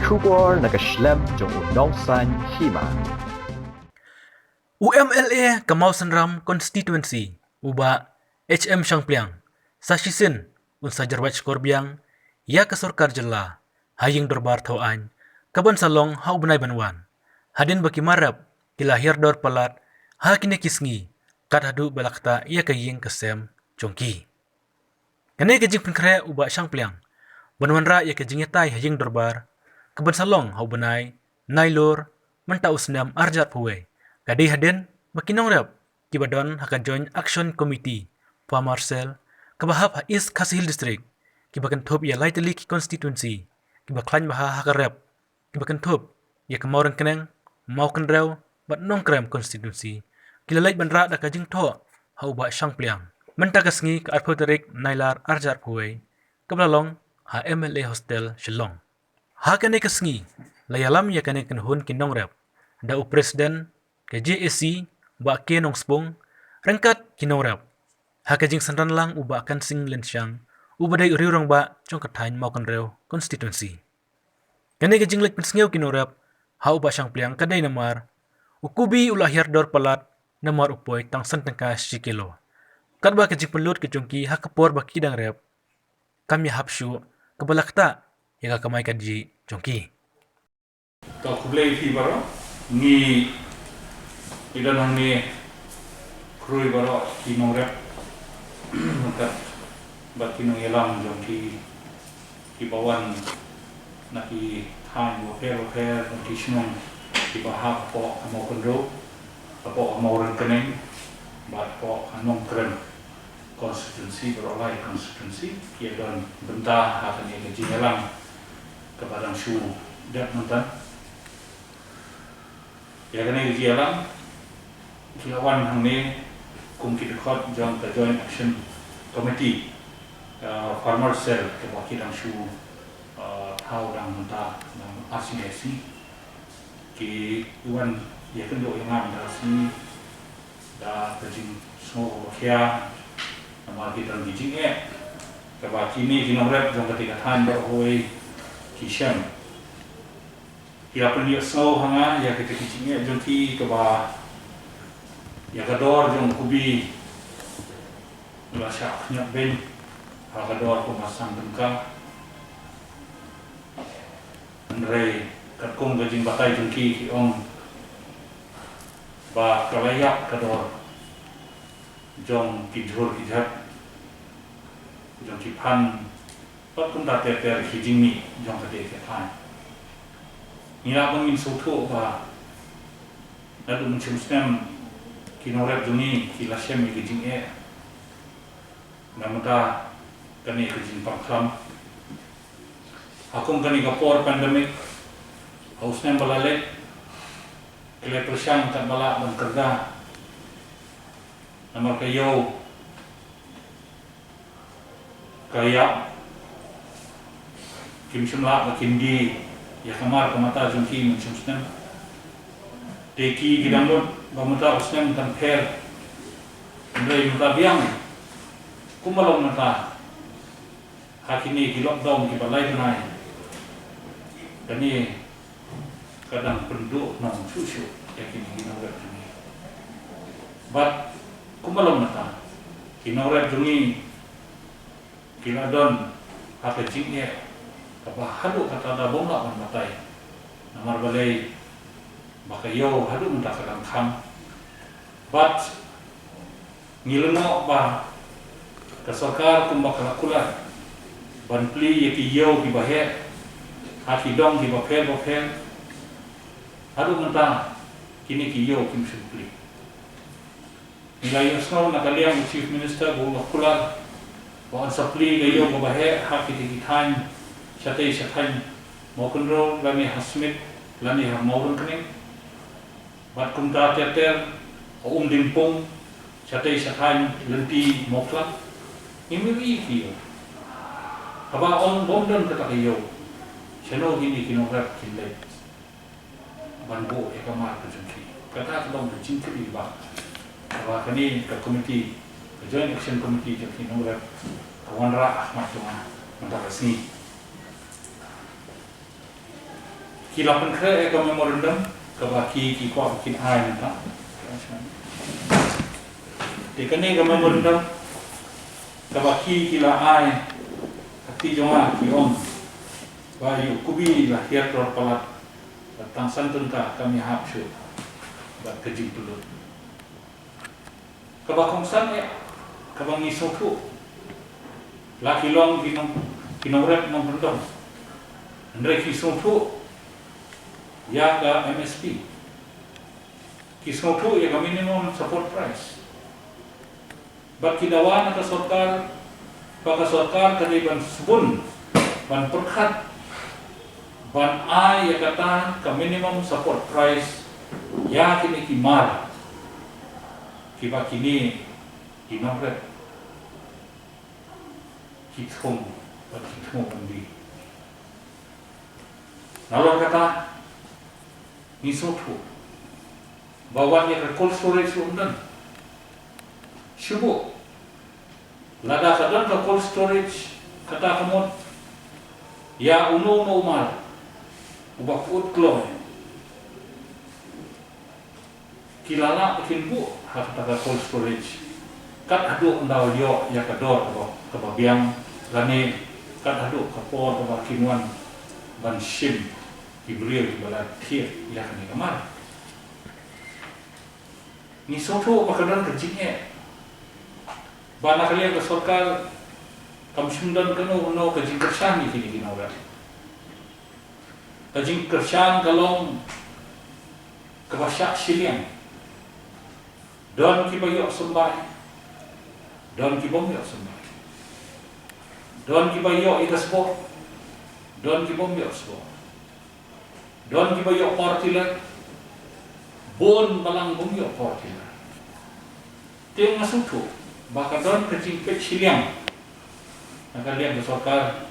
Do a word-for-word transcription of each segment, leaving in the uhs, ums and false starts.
Khubor na ka shlem jong u nongsan hima. U M L A ka Mawsynram Constituency, u Bah H M Shangpliang, sa shisien un sa jyrwat shkor biang ïa ka sorkar jylla ha ïing dorbar thaw aiñ, ka ban sa long ha u bnai ban wan, hadien ba ki mar rep ki la hiar dor palat ha kine ki sngi, kat haduh ba la ktah ïa ka ïing ka sem jong ki. Kane ka jingpynkhreh u Bah Shangpliang ban wanrah ïa ka jingïatai ha ïing dorbar, ka ban sa long ha u bnai Nailur mynta u snem arhajar arphew wei, ka dei hadien ba ki nongrep kiba don ha ka Joint Action Committee, Farmer Cell, kaba hap ha East Khasi Hills District, kiba kynthup ïa lai tylli ki constituency kiba khlaiñ bha ha ka rep, kiba kynthup ïa ka Mawryngkneng, Mawkynrew bad Nongkrem constituency, ki la leit ban rah da ka jingthoh ha u Bah Shangpliang mynta ka sngi, ka arphew tarik Nailar arhajar arphew wei, kaba la long ha M L A Hostel, Shillong. Ha kane ka sngi la ïalam ïa kane ka kynhun ki nongrep da u President ka J A C, Bah K Nongspung, ryngkat ki nongrep, ha ka jingsynran lang u Bah Kansing Lynshiang, uba dei u riew rangbah jong ka thaiñ Mawkynrew constituency. Kane ka jingleit pynsngew ki nongrep ha u Bah Shangpliang ka dei namar u Kubi u la hiar dor palat namar u poi tang san tyngka shi kilo, katba ka jingpynlut ka jong ki ha ka por ba ki dang rep kam ïahap shuh, kaba la ktah ïa ka kamai kajih jong ki. To khublei ïa phi baroh, ngi, ngi don hangne khrui baroh ki nongrep, bad, bad ki nongïalam jong ki, kiba wan na ki thaiñ bapher bapher, na ki shnong kiba hap hapoh ka Mawkynrew, hapoh ka Mawryngkneng bad hapoh ka Nongkrem constituency, baroh lai constituency ki ïa don bynta ha kane ka jingïalang kaba dang shu dep mynta. Ïa kane ka jingïalang ki la wan hangne kum ki dkhot jong ka Joint Action Committee, uh, Farmer Cell, kaba ki dang shu, uh, thaw dang mynta, dang ar sngi ar sngi. Ki wan ïakynduh ïa nga mynta ka sngi da ka jingsngew kaba khia, namar ki don ki jingeh kaba kine ki nongrep jong kata ka thaiñ baroh kawei ki shem. Ki la pynïohsngew ha nga ïa kita ki jingeh jong ki, kaba ïa ka dor jong u Kubi la shah khñiot beiñ ha ka dor kumba san tyngka. Hynrei katkum ka jingbatai jong ki, ki ong ba ka la ïap ka dor jong ki jhur ki jhep, jong ki phan, bad kumta ter ter ki jingmih jong kata ka thaiñ. Ngi lah ban ngin sngewthuh ba naduh mynshem snem ki nongrep jong ngi ki la shem ïa ki jingeh. Na mynta kane ka jingpang khlam ha kum kane ka por pandemic, ha u snem ba la leit, ki la pyrshang katba lah ban kyrda. Namar ka ïew ka ïap, kim shym lah ba kin die ïa ka mar ka mata jong ki mynshem snem. Te ki, ki dang mut ba mynta u snem kan pher. Hynrei mynta biang kumba long mynta ha kine ki lockdown kiba lai bnai, kane ka dang pynduh nong shuh shuh ïa kine ki nongrep jong ngi. Bad kumba long mynta, ki nongrep jong ngi ki la don ha ka jingeh kaba haduh katta da bym lah ban batai. Namar balei? Ba ka ïew haduh mynta ka dang kham. Bad ngi lyngngoh ba ka sorkar kumba ka la kular ban plie ïa ki ïew kiba heh ha ki dong kiba pher bapher, haduh mynta kine ki ïew kim shym plie. Ngi la ïohsngew na ka liang u Chief Minister ba u la kular ba un sa plie ka ïew kaba heh ha kita ki thaiñ shatei sha thaiñ Mawkynrew lane ha Smit lane ha Mawryngkneng. Bad kumta ter ter ha Umdingpung, shatei sha thaiñ lynti Mawkhlang. Ngim ïohi ki ïew. Haba ong bym don kata ka ïew, shano kine ki nongrep kin leit ban buh ïa ka mar ka jong ki? Kata ka long ka jingkylli ba, ba kane ka komiti, ka Joint Action Committee jong ki nongrep, ka wanrah ha khmat jong nga mynta ka sngi. Ki la pynkhreh ïa ka memorandum kaba ki ki kwah kin ai mynta. Te kane ka memorandum kaba ki ki la ai ha kti jong nga ki ong ba ïa u Kubi la hiar klor palat, ba tang san tyngka kam ïahap shuh bad ka jingpynlut. Kaba kongsan eh, kaba ngi sngewthuh. La ki long ki nong, ki nongrep nongkyndong. Hynrei ki sngewthuh ïa ka M S P. Ki sngewthuh ïa ka minimum support price. Bad ki dawa na ka sorkar, ba ka sorkar ka dei ban sbun, ban pyrkhat, ban ai ïa kata ka minimum support price ïa kine ki mar kiba kine ki nongrep ki thung, bad ki thung ban die. Nalor kata, ngi sngewthuh ba wat ïa ka cold storage ruh ym don. Shu buh, lada ka don ka cold storage, kata ka mut ïa uno uno u mar uba kut kloi, ki la lah ba kin buh ha kata ka cold storage. Kat haduh ynda ïoh ïa ka dor kaba, kaba biang, lane kat haduh ka por kaba kin wan ban shim ki briew kiba la thied ïa kane ka mar. Ngi sngewthuh ba ka don ka jingeh ba na ka liang ka sorkar kam shym don kano kano ka jingkyrshan ïa kine ki nongrep. Ka jingkyrshan ka long kaba shah shiliang. Don kiba ïoh symbai, don ki bym ïoh symbai. Don kiba ïoh ïa ka sboh, don ki bym ïoh sboh. Don kiba ïoh power tiller, bun balang bym ïoh power tiller. Te nga sngewthuh ba ka don ka jingpeit shiliang na ka liang ka sorkar,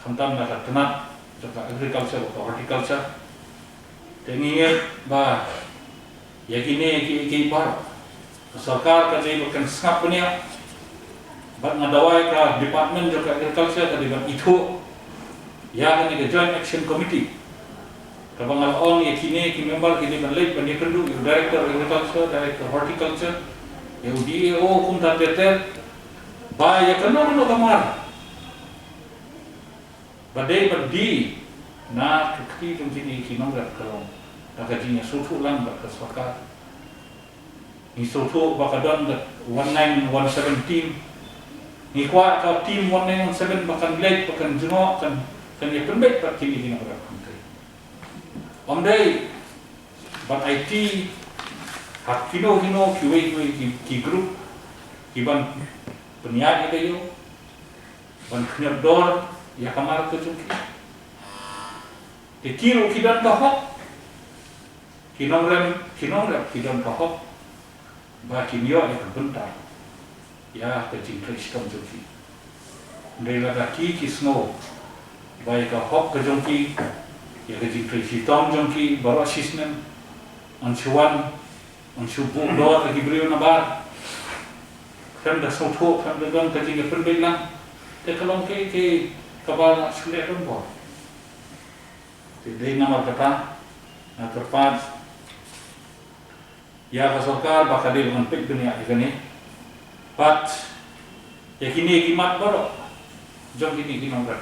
khamtam na ka tnat jong ka agriculture bad ka horticulture. Te ngi ngeit ba ïa kine ki, ki baroh ka sorkar ka dei ba kan sngap bniah. Bad nga dawa ïa ka department jong ka agriculture ka dei ban ithuh ïa kane ka Joint Action Committee. Kaba nga la ong ïa kine ki member ki dei ban leit ban ïakynduh ïa u Director Agriculture, Director Horticulture, ïa u D A O kumta ter ter, ba ïa kano kano ka mar ba dei ban die na ka kti jong kine ki nongrep ka long da ka jingïasngewthuh lang bad ka sorkar. Ngi sngewthuh ba ka don ka one nine one seven team. Ngi kwah ka team one nine one seven ba kan leit, ba kan jngoh, kan, kan ïa pynbeit bad kine ki nongrep hangtei. Ym dei ban aiti ha kino kino kiwei kiwei ki, ki group ki ban pynïaid ïa ka ïew, ban khñiot dor ïa ka mar ka jong ki. Te ki ruh ki don ka hok. Ki nongrep, ki nongrep ki don ka hok ba kin ïoh ïa ka bynta ïa ka jingtrei shitom jong ki. Hynrei lada ki, ki sngew ba ïa ka hok ka jong ki, ïa ka jingtrei shitom jong ki baroh shisnem, yn shu wan, yn shu buh dor ïa ki briew nabar, khlem da sngewthuh, khlem da don ka jingïapynbeit lang, te ka long kaei kaei kaba la shu leh donbor. Te dei namar kata nga kyrpad ïa ka sorkar ba ka dei ban peit bniah ïa kane. Bad ïa kine ki mat baroh jong kine ki nongrep,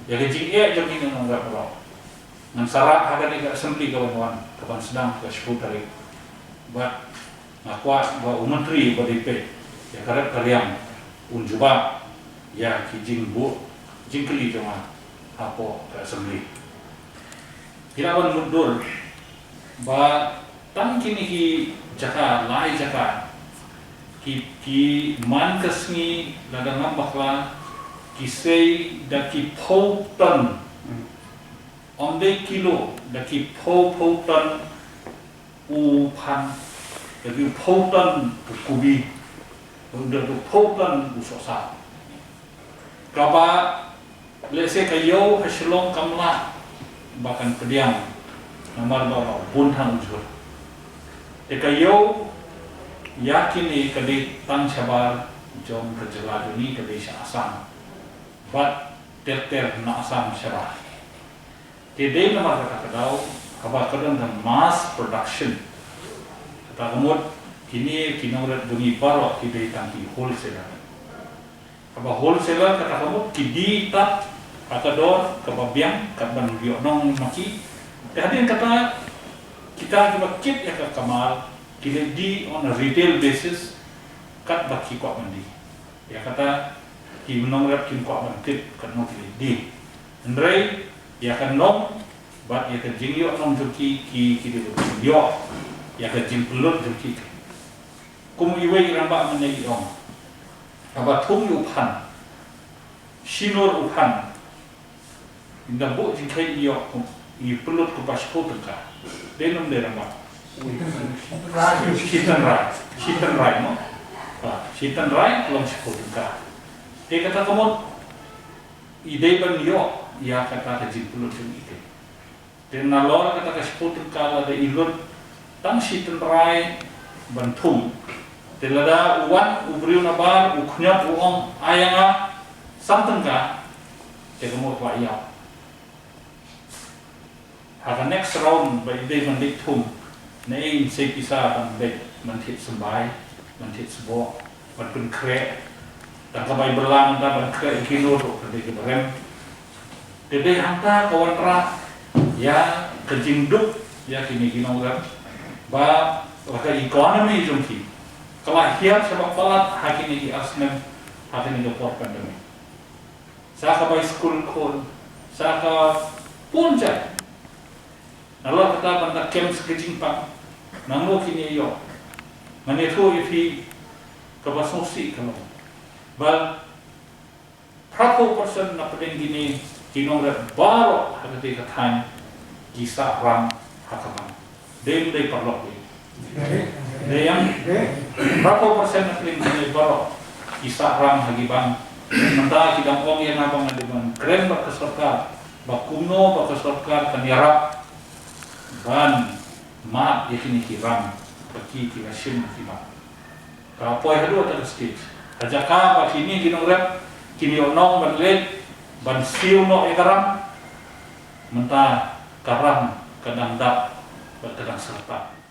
ïa ka jingeh jong kine nongrep baroh, ngan sa rah ha kane ka assembly ka wan wan, ka ban sdang ka shiphew tarik. Bad nga kwah ba u Myntri ba dei peit ïa ka rep ka riam un jubab ïa ki jingbuh jingkylli jong nga hapoh ka assembly. Ki la ban mutdur ba tang kine ki jaka, lai jaka, ki, ki man ka sngi lada ngam bakla, ki sei da ki phew ton. Ym dei kilo, da ki phew, phew ton u phan, da ki phew ton u kubi, da ki phew ton u sohsa. Kaba lehse ka ïew ha Shillong kam lah ba kan pdiang namar ba la bun than u jhur. Te ka ïew ïa kine ka dei tang shabar jong ka jylla jong ngi, ka dei sha Assam. Bad ter ter na Assam shabar. Te dei namar kata ka daw, haba ka don ka mass production, kata ka mut kine ki nongrep jong ngi baroh ki dei tang ki wholesaler. Haba wholesaler kata ka mut ki die tad ha ka dor kaba biang, kat ban ïoh nong ma ki. Te hadien kata, kita kiba kit ïa ka kamar ki la die on a retail basis, kat ba ki kwah ban die. Ïa kata ki nongrep kim kwah ban tip katno ki la die. Hynrei ïa ka nong bad ïa ka jingïoh nong jong ki, ki, ki dei ban ïoh ïa ka jingpynlut jong ki. Kum iwei i rangbah mynne i ong, haba thung ïa u phan, shi nur u phan, ynda buh jingkheiñ i ïoh, i pynlut kumba shiphew tyngka. Dei ne ym dei, rangbah? Shi tynrai. Shi tynrai mo? Ba shi tynrai ka long shiphew tyngka. Te kata ka mut i dei ban ïoh ïa kata ka jingpynlut jong i te. Te nalor kata ka shiphew tyngka, lada i lut tang shi tynrai ban thung, te lada u wan u briew na bar, u khñiot, u ong, "Ai ïa nga san tyngka," te ka mut ba ïap. Ha ka next round ba i dei ban leit thung, naei in sei pisa ban leit, ban thied symbai, ban thied sboh, ban pynkhreh? Tang ka bai bylla mynta ban khreh ïa ki nur ruh ka dei kaba rem. Te dei hangta ka wanrah ïa ka jingduk ïa kine ki nongrep, ba la ka economy jong ki ka la hiar sha ba palat ha kine ki ar snem, ha kine ki por pandemic. Sa ka bai skul khun, sa ka pun jait. Nalor kata ban da kem sa ka jingpang, nangno kine ïoh? Ngan ïathuh ïa phi, kaba sngewsih ka long ba phraphew percent na pdeng kine ki nongrep baroh ha katei ka thaiñ ki sah rang ha ka bank. Dei ym dei, paralok? Dei ïa, phraphew percent na pdeng kine baroh ki sah rang ha ki bank. Mynta ki dang ong ïa nga ba nga dei ban kren bad ka sorkar ba kumno ba ka sorkar kan ïarap ban mad ïa kine ki rang ba ki, ki la shim ha ki bank. Ka poi haduh kata ka stage, ha jaka ba kine ki nongrep kin ïoh nong ban leit ban siew noh ïa ka rang, mynta ka rang ka dang dap bad ka dang syrtak.